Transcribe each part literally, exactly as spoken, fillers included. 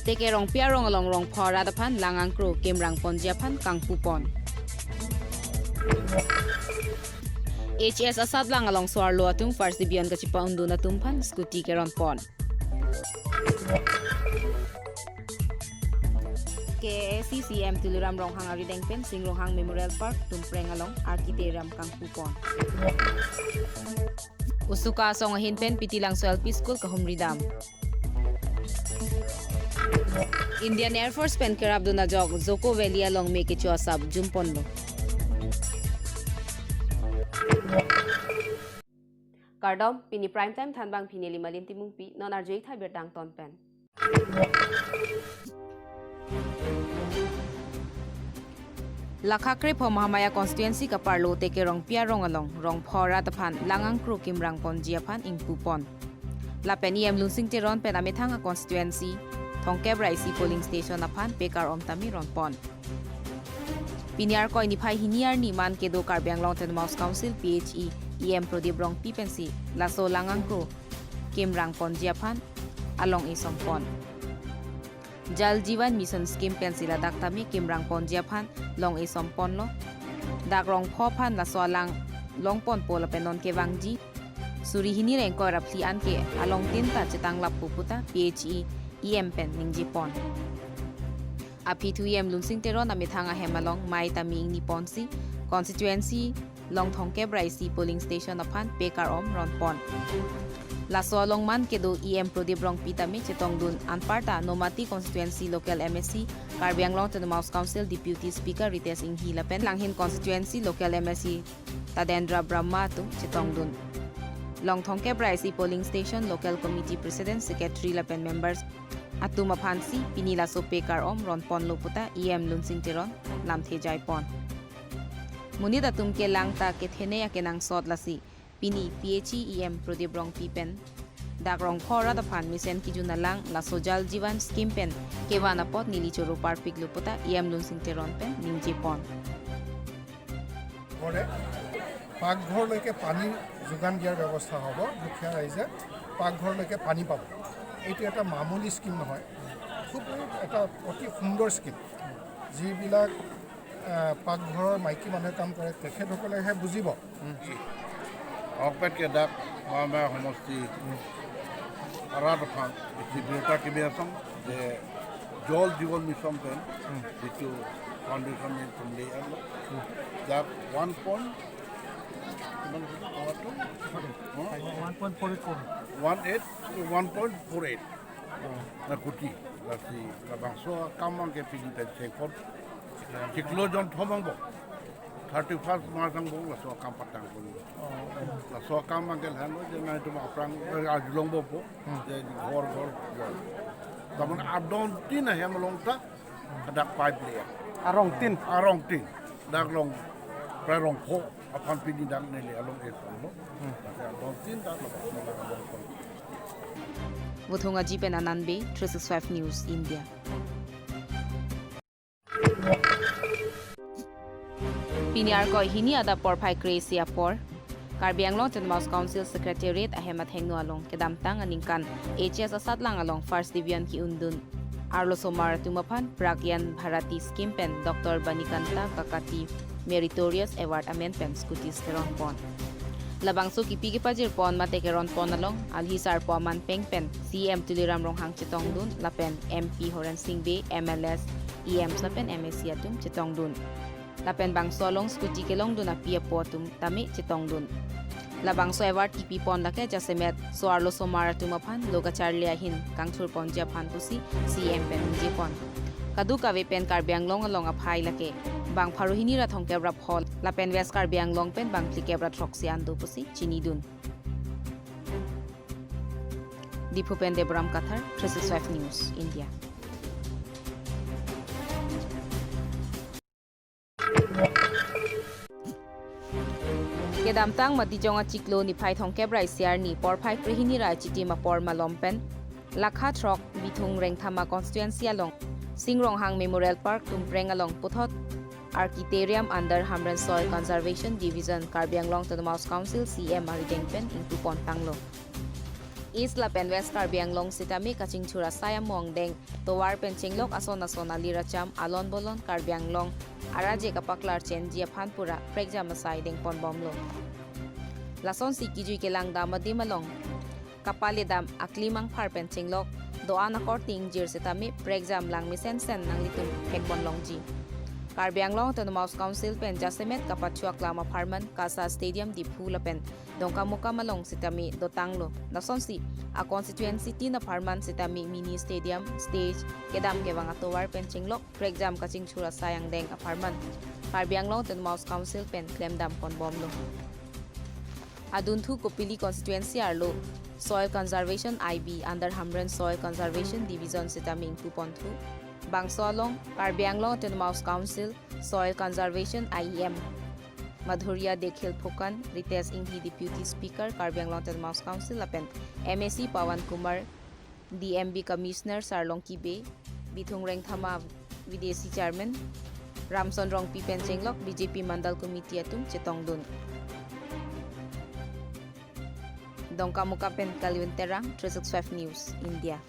Teke Rongpi arong along rong pho arat aphan lang angkro kimrang ponji aphan kangpu pon. H S Asatlang along so-arlo atum First Division kachepa-undun atum aphan scooty keron pon. K A A C C E M Tuliram Ronghang arideng pen Sing Ronghang Memorial Park, Tumpreng along Architarium kangpu pon. Usuka asong ahin pen Pitilangso L P School kahumri dam. Indian Air Force pen kerapdun ajok Joko Valley along me kecho asap jumponlo. Kardom, pini Prime Time thanbang pini Limalin Timungpi, non arju-ik tha birta angton pen. Lakha krepho Mahamaya constituency kaparlo Teke Rongpi arong along rong pho arat aphan lang angkro kimrang ponji aphan ingpu pon. Lapen E M Lunsing Teron pen amethang a constituency thomkep ra isi polling station aphan pekar om tame ron pon. Pini Arkoi niphai hini arni man kedo Karbi Anglong Autonomous Council P H E E M Prodip Rongpi pensi laso lang angkro kimrang ponji aphan along esom pon. Jal Jeevan Mission Scheme pensi ladak tame kimrang ponji aphan long esom ponlo. Dak rong pho aphan laso alang long ponpo lapen non kevangji suri hini ra ingkoi ra phli an ke along tin ta chetang lappo puta P H E E M pen ningje pon. Aphi thu E M Lunsing Teron amethang ahem along mei tame ingni ponsi constituency long thomkep ra isi polling station aphan pekar om ron pon. Laso along man kedo E M Prodip Rongpi tame chetongdun, anparta Nomati constituency local M A C, Karbi Anglong Autonomous Council Deputy Speaker Ritesh Enghi lapen Langhin constituency local M A C Tadendra Brahma atum chetongdun. Long thomkep ra isi polling station local committee president, secretary lapen members atum aphansi pini laso pekar om ron ponlo puta E M Lunsing Teron lamthe jai pon. Monit atum ke lang ta kethenei akenangsot lasi pini P H E E M Prodip Rongpi pen dak rong pho arat aphan mesen kejun alang laso Jal Jeevan Scheme pen kevan apot neli choro parpiklo puta E M Lunsing Teron pen ningje pon. ঘৰে পাকঘৰলৈকে পানী যোগান দিয়াৰ ব্যৱস্থা হ'ব। দুখীয়া ৰাইজে পাকঘৰলৈকে পানী পাব। এইটো এটা মামুলি স্কিম নহয়, খুব এটা অতি সুন্দৰ স্কিম। যিবিলাক, আহ, পাকঘৰৰ মাইকী মানুহে কাম কৰে, তেখেতসকলেহে বুজিব। Okpet ke dak Mahamaya homosti arat aphan isi birta kebi asong je Jal Jeevan Mission pen Hmm. Itu foundation ni tumle alo. Hmm. Dak one point, kiman itu? Apa tu? Hmm? One point four eight four. One eight, one point four eight. Oh. Na kuti, lasi labangso akam abang ke pini pen sengkot. Chiklo jon thom angbong. Thirty first March angbong laso akam patang pon. Oh. Laso akam abang ke lhan je na itu aphrang, eh, arjulongpo. Hmm. Je ghor ghor ghor. Taman adon tin ahem along ta, dak pipe le. Arong tin. Arong tin. Dak long, pra rong pho, aphan pini dak neli along es along. Hmm. Dak adon tin dak long, long pho. Vuthung Aji pen Anand Bey, three six five News India. Pini Arkoi hini adap porphai kre-isi apor, Karbi Anglong Autonomous Council Secretariat ahem athengno along kedamtang aningkan H S Asatlang along First Division ke-undun arlosomar atum aphan Pragyan Bharati Scheme pen Doctor Banikanta Kakati Meritorious Award amen pen scooty keron pon. Labangso kipi kepajir pon mate keron pon along alhi sarpo aman peng pen C E M Tuliram Ronghang chetongdun lapen M P Horen Sing Bey, M L As, E Ms lapen M A C atum chetongdun. Lapen bangso along scooty kelongdun api apo atum tame chetongdun. Labangso award kipi pon lake jasemet so-arlosomar atum aphan lo kacharli ahin kangthur ponji aphan pusi C E M pen ningje pon. Kadokave pen Karbi Anglong along aphai lake bang pharo hini ra thomkep ra pho lapen West Karbi Anglong pen bang phlikep ra throksi an do pusi chinidun. Diphu pen Debram Kathar, three six five News India. Kedamtang Matijong achiklo niphai thomkep ra isi arni porphai krehini ra achitim apor malom pen lakha throk Bithung Rengthama constituency along Sing Ronghang Memorial Park Tumpreng along puthot Architarium under Hamren Soil Conservation Division, Karbi Anglong Autonomous Council, C E M arideng pen ingpu pon tanglo. East lapen West Karbi Anglong sitame kachingthur asai amo angdeng tovar pen chenglok ason ason alir acham alon bolon Karbi Anglong araje kapaklar chenji aphan pura prekjam asai dengponbomlo. Lasonsi kejui kelang dam adim along kapaledam aklimang phar pen chenglok do-an akorte ingjir sitame prekjam lang mesensen nanglitum thekponlongji. Karbi Anglong Autonomous Council pen jasemet kapachua klam apharman KASA Stadium Diphu lapen Dongkamukam along sitame dotanglo. Lasonsi a constituency tin apharman sitame mini stadium, stage, kedam kevang atovar pen chenglok prekjam kachingthur asai angdeng apharman Karbi Anglong Autonomous Council pen klemdamponbomlo. Adunthu Kopili constituency arlo Soil Conservation I B under Hamren Soil Conservation Division sitame ingpuponthu. Bangso along Karbi Anglong Autonomous Council Soil Conservation I E M Madhurya Dekhil Phukan, Ritesh Enghi Deputy Speaker Karbi Anglong Autonomous Council lapen M A C Pawan Kumar, D M B Commissioner Sarlongki Bey, Bithung Rengthama V D C Chairman, Ramson Rongpi pen chenglok B J P Mandal Committee atum chetongdun. Dongkamukam pen Kalwin Terang, three six five News, India.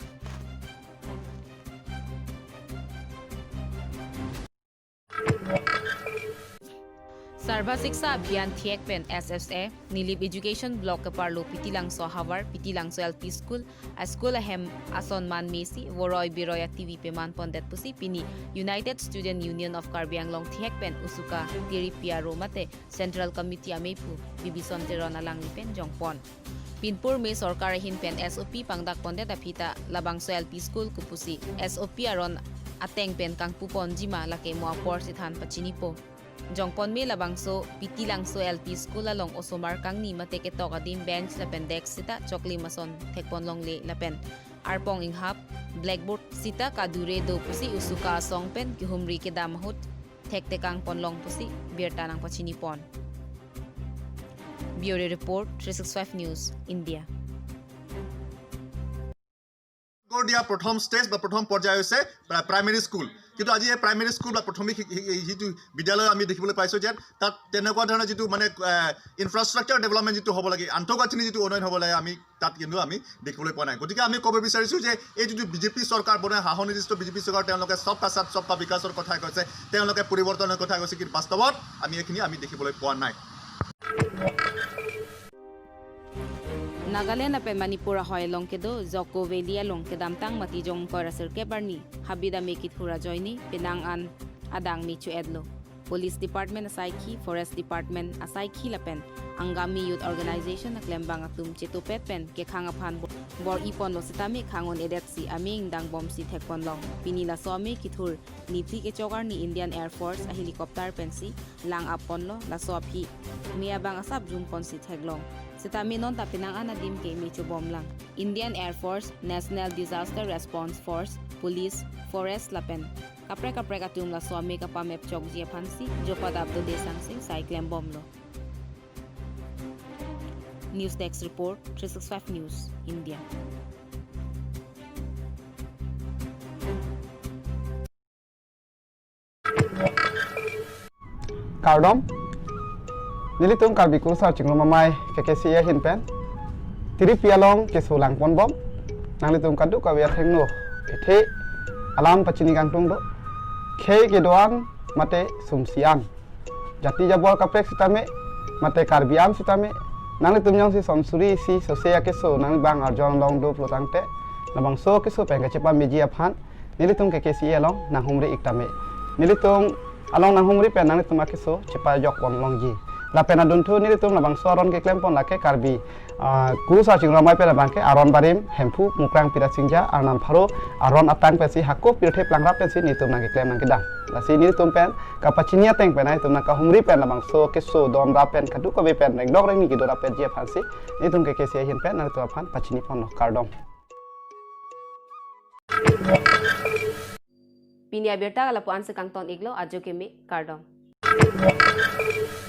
Sarva Shiksha Abhiyan thihek pen S S A, Nilip Education Block keparlo Pitilangso ahavar, Pitilangso L P School, a school ahem ason man mesi, voroi biroi a T V pemanpondet pusi pini United Student Union of Karbi Anglong thihek pen usuka tiripi aro mate Central Committee amephu Bibison Teron alangli pen jongpon. Pinpur me sorkar ahin pen S O P pangdakpondet aphi ta labangso L P school kopusi S O P aron ateng pen kangpuponji ma lake mo apor si than pachinipo. Jongpon me labangso Pitilangso L P school along osomar kangni mate ketok adim bench lapen desk sita choklim ason thekponlongle lapen arpong inghap, blackboard sita kadure do pusi usuka asong pen kehumri kedam ahut thektekangponlong pusi birta nangpachinipon. Bureau Report, three six five News, India. আগৰ দিয়া প্ৰথম ষ্টেজ বা প্ৰথম পৰ্যায় হৈছে প্ৰা- primary school. কিন্তু আজি এই প্ৰাইমেৰী স্কুল বা প্ৰাথমিক শি- শি- যিটো বিদ্যালয় আমি দেখিবলৈ পাইছোঁ যে তাত তেনেকুৱা ধৰণৰ যিটো মানে, এ, ইনফ্ৰাষ্ট্ৰাকচাৰ ডেভেলপমেণ্ট যিটো হ'ব লাগে, আন্তঃগাঁথনি যিটো উন্নয়ন হ'ব লাগে, আমি তাত কিন্তু আমি দেখিবলৈ পোৱা নাই। গতিকে আমি ক'ব বিচাৰিছোঁ যে এই যিটো বিজেপি চৰকাৰ বনাই, শাসনাধিষ্ঠিত বিজেপি চৰকাৰ, তেওঁলোকে সবকা সাথ সবকা বিকাশৰ কথা কৈছে, তেওঁলোকে পৰিৱৰ্তনৰ কথা কৈছে, কিন্তু বাস্তৱত আমি এইখিনি আমি দেখিবলৈ পোৱা নাই। Nagaland lapen Manipur ahoi along kedo Joko Valley along kedamtang Matijong ingkoi ra sirkep arni habit ame kithur ajoine penang an adang me cho-etlo. Police Department asaikhi, Forest Department asaikhi lapen Angami Youth Organization aklembang atum chetupet pen kekhang aphan bo- bor-iponlo sitame khang un-edetsi ame ingdangbomsi thekponlong. Pini laso ame kithur niphli kechok arni Indian Air Force a helicopter pensi lang-apponlo. Laso aphi me abang asap jumponsi theklong. Sitame non ta penang an adim ke me chobomlang. Indian Air Force, National Disaster Response Force, Police, Forest lapen kaprek kaprek atum laso ame kapamep chokji aphansi jopadap dode sangse sai klembomlo. News Desk Report, three six five News, India. Kardom. Nelitum Karbi Kurusar Chingrum Amei K K C A ahin pen tiripi along keso langponbom. Nanglitum kadokave athengno kethe alam pachini kangtung do. Khei kedo-an mate sumsi an, jati jabor kaprek sitame mate Karbi an sitame, nanglitum jongsi son suri isi sose akeso nanglibang arjon longdoplo tangte, labangso keso pen kachepameji aphan nelitum K K C A along nanghumri-ik tame. Nelitum along nanghumri pen nanglitum akeso chepajokponlongji. Lapen adunthu nelitum labangso aron keklempon lake Karbi, ah, Kurusar Chingrum Amei pen labang ke aron barim, Hemphu, Mukrang, Pirasingja, Arnam Pharo aron atang pensi hako pirthe plangrap pensi nelitum nangkeklem nangkedam. Lasi nelitum pen kapachini ateng pen nelitum nangkahumri pen labangso keso donrap pen kadokave pen rengdok rengni kedo rapetji aphansi nelitum K K C A ahin pen nanglitum aphan pachiniponlo. Kardom. Pini abirta lapu-ansi kangton-iklo, ajo keme, kardom.